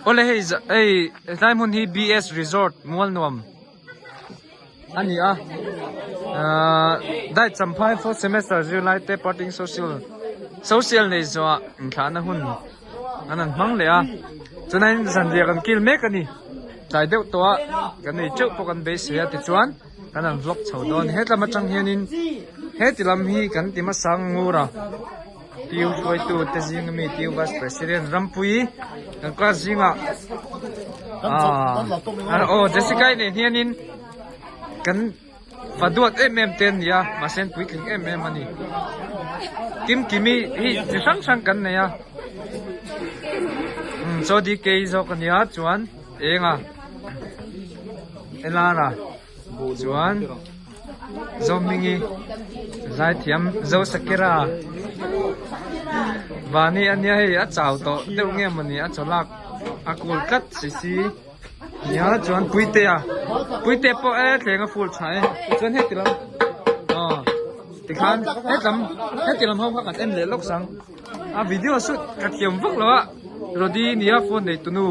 Awle hei hei tlai hmun hi BS Resort Mualnuam a ni a ahh diet champhai fourth semester zirlai te parting social social nei zawhah inthlahna hun an han hmang leh a chuanin zanriah kan kil mek a ni tlai deuh tawh a kan ei teuh pawh kan beisei a tichuan kan han vlog chho dawn hetlam atang hianin heti lam hi kan ti hmasa ngur a. Tiu hruaitu te zing ami Tiu Vice President Rampuii kan class zingah aah aw Jessica i nen hianin kan va duat em em te an ni a mahse an puitling em em a ni Kimkimi hi chi hrang hrang kan nei a umm chaw DK zawk a nia chuan eng a Elara chuan. Zohmingi zaithiam Zosakira Vani a nia hei a chau tawh deuh nge mawni a chaw lak a kul tlat si si nia chuan Puitea Puitea pawh e thleng a full tha e chuan heti lam aw tikhan hetlam heti lam ho kha kan en leh lawk sang a video shoot ka thiam vak lo a Rody nia phone nei tunu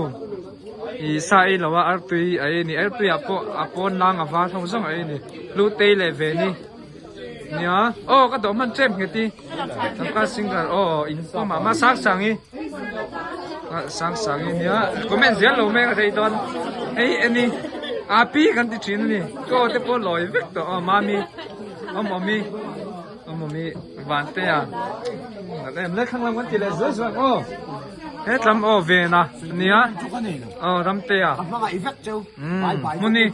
ih sa ei lo a artui a ei a ni artui ah pawh a pawn lang a var ho zawng a ei a ni hlutei leh veni nia aw ka dawh hman ṭep nghet i tangka singer aw in pawm ah mah sang sang i ah sang sang i nia comment zel lo mek a thei dawn hei en i a pi kan ti ṭhin a ni chaw te pawh lawi vek tawh aw mami awm awm i. Awmawmi Vantea nalh em le thlang lam kan ti leh zuai zuai ang aw hetlam aw ven a nia aw Ramtea umm hmuni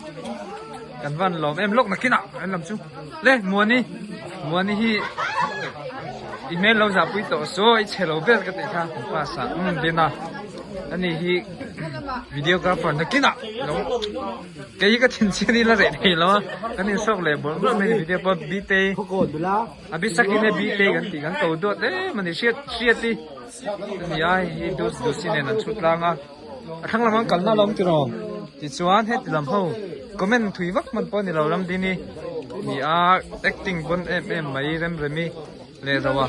kan van lawm em lawk nakinah an lam chu le Muani Muani hi i hmel lo zahpui tawh saw i chhe lo ber ka tih kha kan class ah umm Bena ani hi videographer nakinah lo. Kei hi ka thinchhiat hi la reh thei lo a, kan insawk leh bawlh bawlh mai a ni video pawh Bitei a bisakin e Bitei kan tih kan ko duat em a ni hriat hriat hi a ni a hei hi dus dusi nen an chhut tlang a a thlang lam an kalna a lo awm tiraw tichuan heti lam ho comment thui vak hman pawh a ni lo ram din hi ni a acting pawn em em mai rem rem hi leh zo a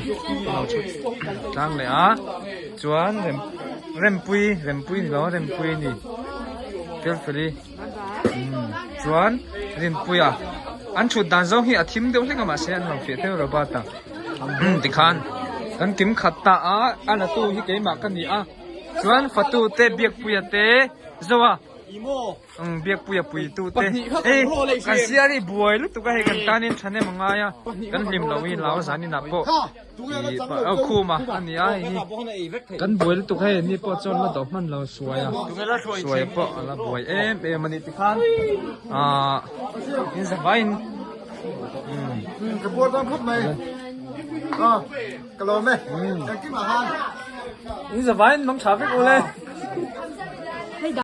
a lo chhut tlang leh a chuan rem rempui rempui ni lo a rempui a ni felfeli umm chuan rinpuia an thut dan zawng hi a thim deuh hlek a mahse an lo fiah deuh robert a tikhan kan kim khat ta a a la tu hi keimah ka ni a chuan fatu te biakpuia te zoa. Ang biakpui a pui tu te hei kan siar hi buai lutuk a hei kan tan in thahnem a ngai a kan hlim lo hi lau zan inah pawh ih aw khum a a ni a hei hi kan buai lutuk hei ni pawh chuan la dawh hman lo suai a suai pawh a la buai em em a ni tikhan ahh in zavai in umm ka buai dawn khawp mai ka lawm e engkim ah han in zavai in mang tha vek ule.